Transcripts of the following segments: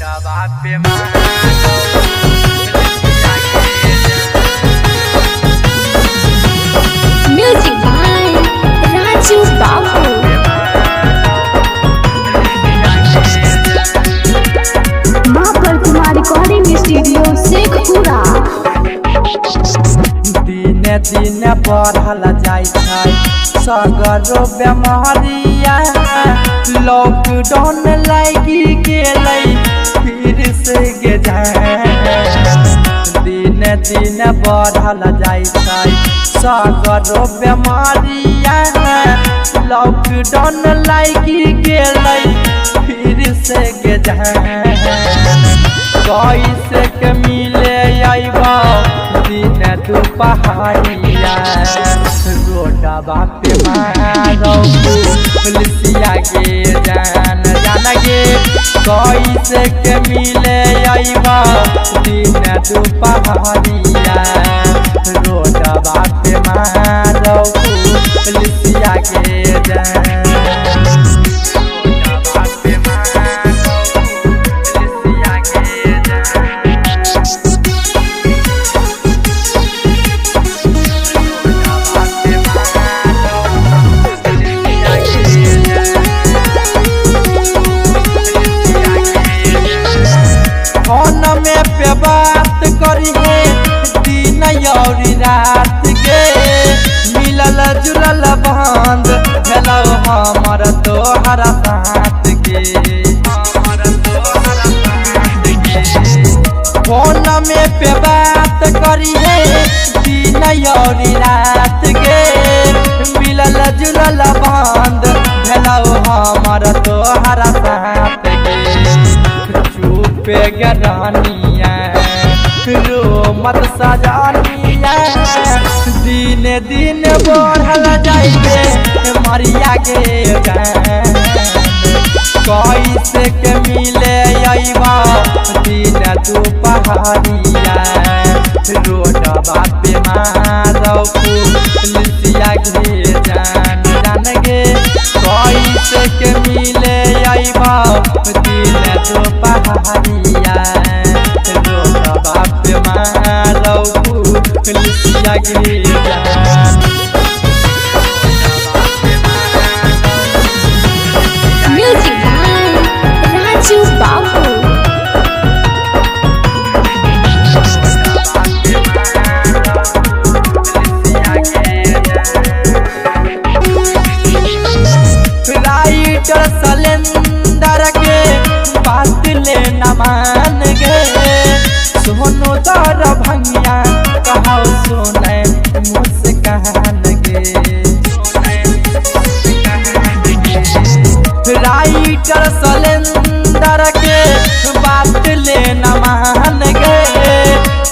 रोडवा पे मारो पुलिसिया के। म्यूजिक बाय राजू बाबू। माँ प्रतिमा रिकॉर्डिंग स्टूडियो, शेखपुरा। दिने दिने बढ़ल जाइ छै सगरो बेमारिया, लॉकडाउन लागि गेलै फिर से गे जान। दिने दिने बढ़ल जाइ छै सगरो बेमारिया, लॉकडाउन लागि गेलै फिर से गे जान। कैसे के मिले अइबा दिन दुपहरिया, रोडवा पे मारो पुलिसिया गे जान जान गे। कैसे के मिले अइबा दिन दुपहरिया, रोडवा पे मारो पुलिसिया गे जान। रोडवा पे मारो पुलिसिया गे जान। रोडवा पे मारो पुलिसिया गे जान। फोन में पे बात करिहे दिन और रात के, मिलल जुलल बंद भेलौ हमर तोहर साथ के। फोन में पे बात करिहे दिन और रात के, मिलल जुलल बंद भेलौ हमर तोहर साथ के। चुपे गरानिया, रो मत सजानिया, दिन दिन बढ़ल जाइबे मरिया गे जान। कैसे के मिले अइबा दिन दुपहरिया, रोडवा पे मारो पुलिसिया गे जान जान गे। कैसे के मिले अइबा दिन दुपहरिया, रोडवा पे मारो पुलिसिया गे जान। म्यूजिक बाय राजू बाबू। राइटर सलेंदर के बात ले न मान गे, सोनू दर भंगिया कहो सुने मुस्कान गे। राइटर सलेंदर के बात ले न मान गे,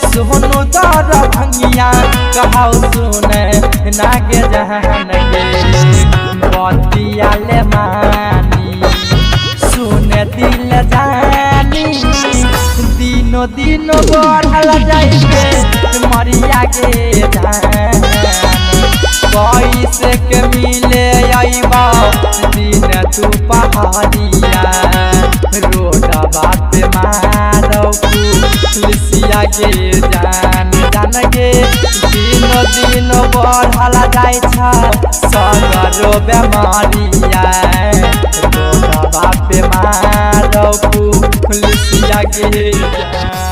सोनू दर भंगिया कहो सुने नागे जहान गे। बतिया ले मानी सुने दिल जानी, दिनो दिनो बढ़ल जाइबे मरिया गे जान। कैसे के मिले अइबा दिन दुपहरिया, रोडवा पे मारो पुलिसिया गे जान जान गे। दिनो दिनो बढ़ल जाइ छै सगरो बेमारिया, रोडवा पे मारो पुलिसिया गे जान।